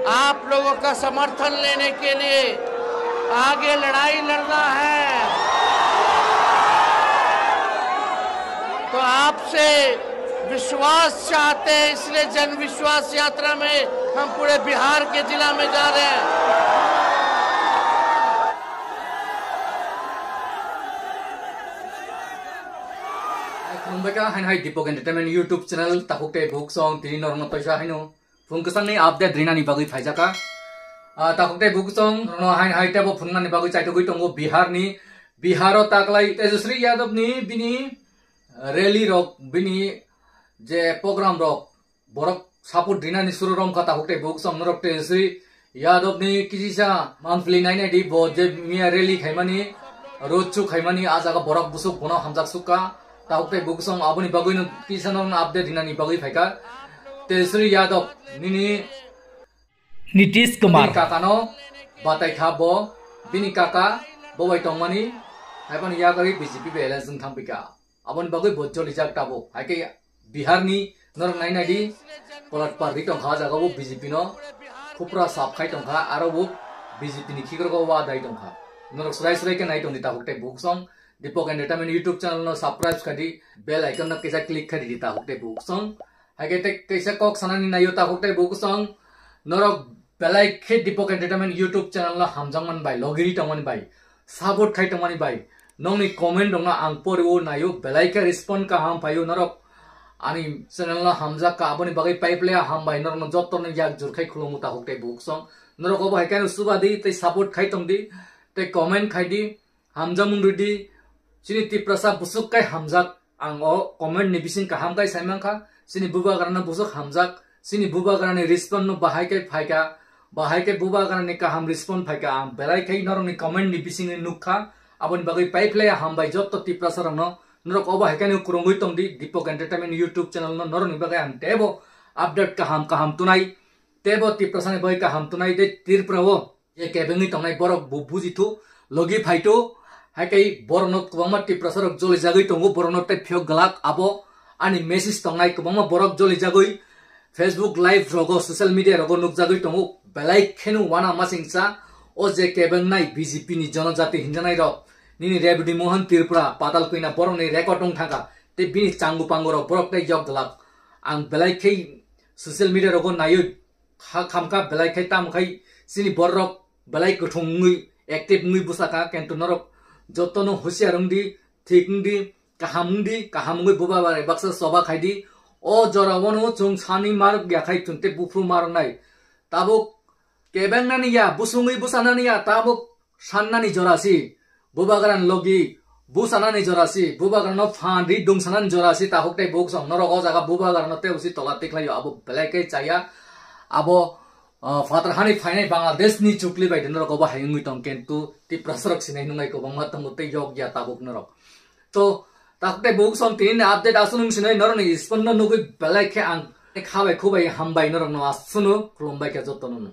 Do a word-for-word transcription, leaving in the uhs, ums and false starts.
आप लोगों का समर्थन लेने के लिए आगे लड़ाई लड़ना है, तो आपसे विश्वास चाहते हैं, इसलिए जन विश्वास यात्रा में हम पूरे बिहार के जिला में जा रहे हैं। Khulumbai kha, haino hai Deepak Entertainment YouTube channel, takhuk tei bukhuk song, tini norokno toisa haino phung kwchangni update rinani bagwi phaijaka. Ah, takhuk tei bukhuk song, norokno haino hai teibo phunuknani bagwi chaitugwi tongo Biharni, Biharo taklai Tejaswi Yadavni bini rally rok, bini je program rok, borok support rinani suru romkha takhuk tei bukhuk song norok Tejaswi Yadav ni kisisa monthly nai nai di bo je miya rally khaimani, road show khaimani, a jaga borok busuk bono hamjak sukha takhuk tei bukhuk song aboni bagwi no kisa no update rinani bagwi phaikha. Tejaswi Yadav nini Nitish Kumar bini kaka no batai kha bo, bini kaka bo bai tongmani, haibani yagari B J P bai alliance wng thangpikha. Aboni bagwi bo jolijak tabuk. Hai khe Bihar ni norok nai nai di, Polatpar ri tongkha, o jaga bo B J P no khupra sap khai tongkha, aro bo B J P ni khikrok o wa dai tongkha. Norok srai srai khe nai tong di takhuk tei bukhuk song. Deepak Entertainment YouTube channel no subscribe khai di, bell icon no kisa click khai di takhuk tei bukhuk song. Hai khe tei kaisa kok sanani naio takhuk tei bukhuk song. Norok belai khe Deepak Entertainment YouTube channel no hamjakmani bai, logiri tongmani bai, support khai tongmani bai, nokni comment rokno ang porio naio, belai khe respond kaham phaio norok ani channel no hamjak kha, aboni bagwi paiple hambai norokno jotono yak jur khai khulumu takhuk tei bukhuk song. Norok obo hai khe ano chuba di tei support khai tong di tei comment khai di. Hamjakmung rwdi, chini Tiprasa busuk kai hamjak, ang o comment ni bising kaham kai sai mankha, chini bubagrano busuk hamjak, chini bubagrani respond no bahai kai phaikha, bahai kai bubagrani kaham respond phaikha, ang belai khai norokni comment ni bisingni nukha, aboni bagwi paiphlaiya hambai jotto Tiprasa rokno, norok obo hai khe no kwrwngwi tongdi, Deepak Entertainment YouTube channel no norokni bagwi ang teibo update kaham kaham tunai, teibo Tiprasani bagwi kaham tunai tei Tripura o. Je kebengwi tongnai borok bo bujithu, logi phaithu, hai khe borokno kwbangma Tiprasa rok jolijagwi tongo, borokno tei phiyok glak abo ani message tongnai kwbangma borok jolijagwi Facebook live rogo, social media rogo nukjagwi tongo, belai kheno wana masingcha o je kebengnai B J P ni jonojati hinjanai rok, nini Rebudi Mohan Tripura, Patal Kwina borokni record wng thangkha, tei bini changu pangu rok borok tei yok glak. Ang belai khe social media rogo naiwi kha khamkha belai khai tamo khai chini borok belai kwthwng wngwi active wngwi bwsakha, kintu norok jotono husiar wngdi, thik wngdi, kaham wngdi, kaham wngwi bubagrani baksa choba khaidi. O jora o no chwng sani marok ya khai chwng tei buphuru marok nai. Tabuk kebengnani ya, busungwi bwsanani ya, tabuk sannani jora si. Bubagrani logi bwsanani jora si, bubagrano phan ri dungsanani jora si, takhuk tei bukhuk song norok o jaga bubagrano tei usi tola tikhlaio, abo belai khe chaya, abo, ah, phatar hani phainai Bangladesh ni chukli bai de norok obo hai wngwi tong, kintu Tiprasa rok sinai nungai kwbangma tongo tei yok ya tabuk norok. To, takhuk tei bukhuk song tini ni update aswk nung sinai norok ni respond no nugwi belai khe ang kha bai khu bai hambai norok no aswk no khulumbai khe joto no.